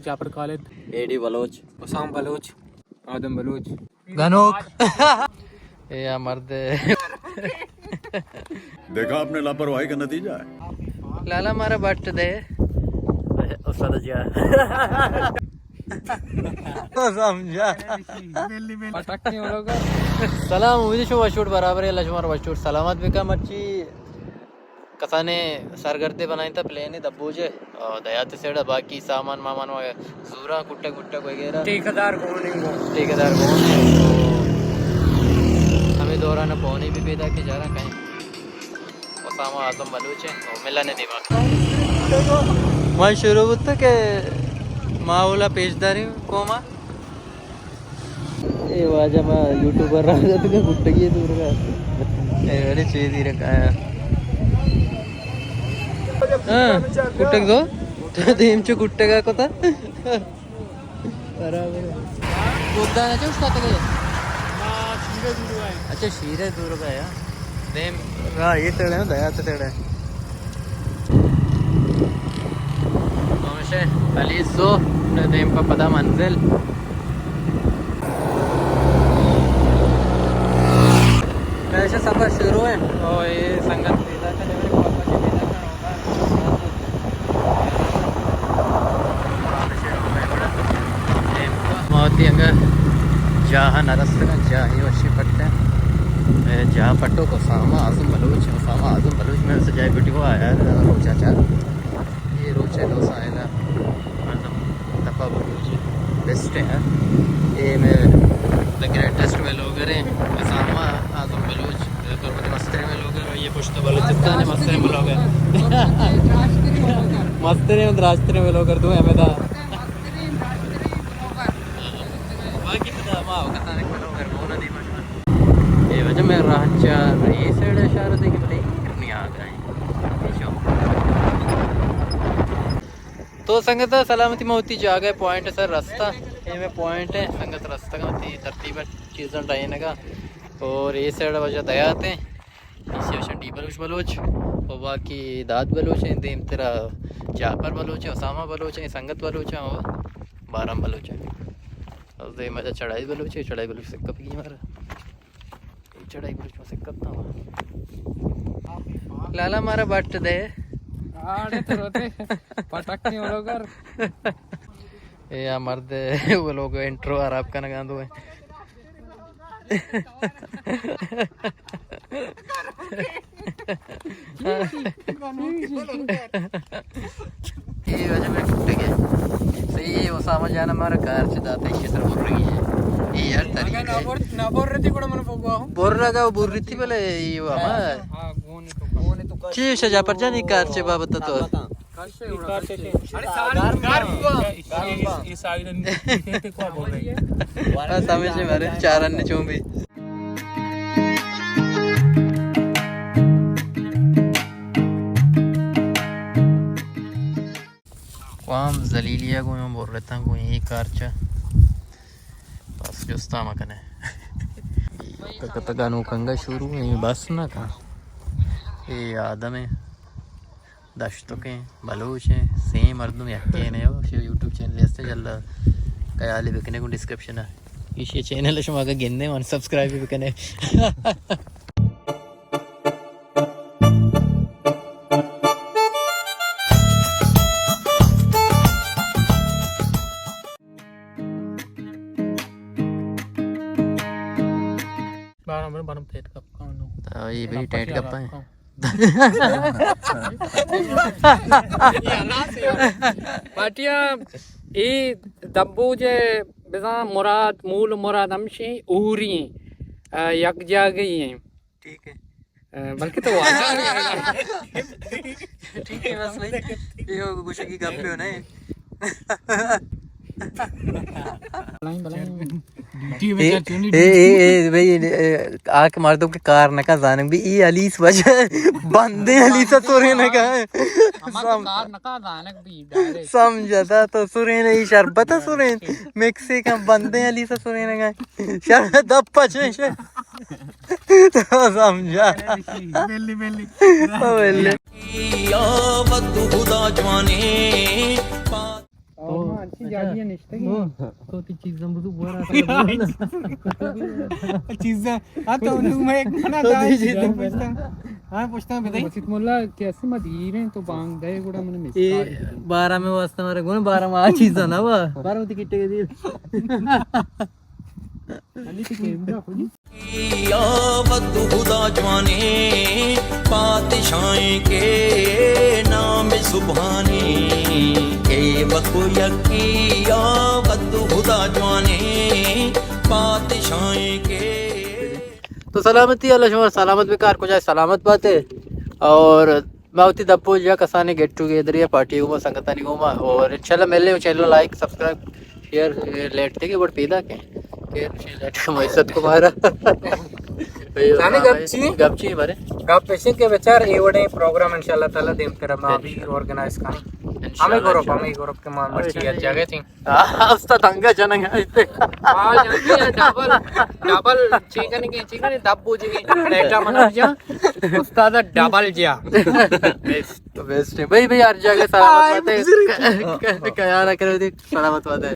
جعفر خالد، اے ڈی بلوچ، حسام بلوچ، آدم بلوچ، گنوک۔ اے آ مرد۔ دیکھا آپ نے لاپرواہی کا نتیجہ ہے۔ لالا مارا بٹ دے۔ استاد جی۔ سمجھا۔ سلام، امید شما وشوٹ برابر ہے، اللہ شما وشوٹ سلامت بکا۔ مرچی کسانیں سرگردے بنائینتا پلین دبوجے، آ، دیات سیڑا باقی سامان مامان و زوراں کٹک مٹک وغیرہ۔ ٹھیکیدار گون انگو۔ ٹھیکیدار گون انگو۔ ہمیں دوران پونی بھی پیدا کہ جارا کہیں۔ اسامہ اعظم بلوچ ہیں، او ملن دیما۔ ما شروع بوتا کہ ما اولا پیش داریں قوما۔ اے واجہ ما یوٹیوبر را جت کے گٹگی دور کا۔ اے بڑے چیزی رکھا ہے۔ ہاں، گٹگ دو۔ تو دیم چو گٹگا کو تا۔ برابر۔ گودا نہ چوش کھاتے گئے؟ اچھا، شیرے دور کا ہے۔ دیم را یہ تڑے ہیں، دیا تڑے۔ ہمیشہ علی سو، دیم پہ پدا منزل۔ پیسے سفر شروع ہے۔ او، یہ سنگت پیدا کرے، میرے پاپا جی پیدا کرے۔ ما وتی انگا جاہ نہ رستگاں، جاہی وشی پٹیں۔ اے جاہ پٹو کو اسامہ اعظم بلوچ، اسامہ اعظم بلوچ میں سجائے ویڈیو آیا ہے، روچا چار۔ یہ روچے دو سائل ہے، مردم دپا بلوچ بیسٹ ہے۔ یہ میں دا گریٹسٹ ویلوگر ہیں، اسامہ اعظم بلوچ۔ تربت مستریں ویلوگر، یہ پشت بلوچستان ہے، مستریں ویلوگر۔ مستریں و دراجتریں ویلوگر دو ہمیں دا۔ باقی پدا ما وقت آنے ویلوگر کون دیما شما۔ یہ وجہ میں راہ چار، یہ سائیڈ اشارہ دے کہ بلے نہیں آ گئے۔ تو سنگت سلامتی، ما وتی جاگہ پوائنٹ سر رستہ، یہ میں پوائنٹ ہے، سنگت رستہ کا وتی ترتیب چیزاں ڈائنگا۔ اور یہ سائیڈ وجہ دیات ہیں، اسی وشن ڈی بلوچ بلوچ، اور باقی داد بلوچ ہیں، دیم ترا جعفر بلوچ ہیں، اسامہ بلوچ ہیں، سنگت بلوچ ہیں اور بارم بلوچ ہیں۔ اور دیم وجہ چڑھائی بلوچ ہے، چڑھائی بلوچ سکپ کی ہمارا۔ چڑھائی بلوچ سکپ تھا۔ لالا مارا بٹ دے۔ آڑے تو روتے پٹک نہیں ویلوگر۔ اے آ مرد ہے، وہ لوگ انٹرو خراب کرنا گاندو ہے۔ اے وجہ میں ٹوٹ گئے۔ صحیح ہے، اسامہ جان ہمارا کار چہ داتا، ایشی سر بر رہی ہے۔ اے یار طریقہ ہے۔ نہ بر، نہ بر رہی تھی، بڑا من بگوا ہوں۔ بر رہا گا، بر رہی تھی، بلے یہ ہوا ہمارا۔ ہاں، گونے تو کم۔ چی شجا پر جانی کار چہ بابت تو؟ یہ سائیڈ نیچے تے کو بول رہے ہیں۔ بس ہمیشہ مارے چارن نے چون بھی۔ قوام ذلیلیا گوں برتاں گوں اے کارچا۔ بس جستا مکنے۔ تک تک انو کنگا شروع ہیں، بس نہ کن۔ اے آدم ہے۔ دشتوکیں بلوچ ہیں، سیم مردم یکین ہے۔ شی یوٹیوب چینل ہستے، جلا خیالی بکنے گوں ڈسکرپشن ہے۔ ایشی چینل شما اگر گندے من سبسکرائب بھی بکنے۔ بارم بارم ٹیٹ کپ کا نو۔ آ، یہ بھی ٹیٹ کپ ہے۔ پارٹیاں اے دبوجے بزاں مراد، مول مراد ہمشی اوری ہیں۔ آ، یک جاگہی ہیں۔ ٹھیک ہے۔ آ، بلکہ تو واجہ ٹھیک ہے، بس بھائی۔ یہ گوشے کی گپ پہ نہیں۔ بلائیں، بلائیں۔ اے، اے، اے، بھئی، اے، آ کہ مردم کہ کار نہ کن زانگ بی، ای علیس وجہ بندیں علیس سورے نہ کن۔ ہما کہ کار نہ کن زانگ بی، ڈائریکٹ۔ سمجھتا تو سورے نہیں، شربت سورے، مکسی کن بندیں علیس سورے نہ کن۔ شربت دپ پچے شے۔ تو سمجھا۔ بلی، بلی۔ او بلی۔ یا ود خدا جوانے۔ او، جاگی نشتگی. تو تی چیزاں بزو بورا. چیزاں. آ تو نو میں ایک منا تو دا تی چیزاں چیزاں. پوچھتا. ہاں، پوچھتا بدے. مسیت مولا کیسے ما دیریں تو بانگ دے گڑا من مس اے کار. بارہ میں واسطہ مارے گون بارہ ما چیزاں نہ وا. بارہ تی کٹے دی. علی تی کیمرہ کھولی. یا وت خدا جوانیں، پادشاہیں کے نام سبحانی. اے وت یکی یا وت خدا جوانیں، پادشاہیں کے. تو سلامتی، اللہ شما سلامت بکار، کجا سلامت باتے. اور ما وتی دپ ءُ جاہ کسانیں گیٹ ٹوگیدرے ءَ پارٹی گوما، سنگتانی گوما، اور انشاءاللہ ملیں، چینل لائک، سبسکرائب، شیئر، لیٹ دے کہ بڑ پیدا کہ شیئر، لیٹ کہ مئے عزت کو مارا. زانے گپ چی؟ گپ چی بارے؟ گپ ایش کہ بچار اے وڑیں پروگرام انشاءاللہ تعالی دیمترا ما بھی آرگنائز کنیں. انشاءاللہ، ہمے گروپ، انشاءاللہ. ہمے گروپ کہ ما مرچی یک جاگہ تھیں. آ، استاد انگا جنگ ایتے. آ، جنگ ہے، ڈبل، ڈبل چی کنگے، چی کنگے، دب بوجھگے، ڈیٹا منا جا، استاد ڈبل جا. بیسٹ. بیسٹ ہے. بھائی، بھائی، ہر جگہ سلامت آ، باتے. بزرگ. خیال رکھے، سلامت باتے.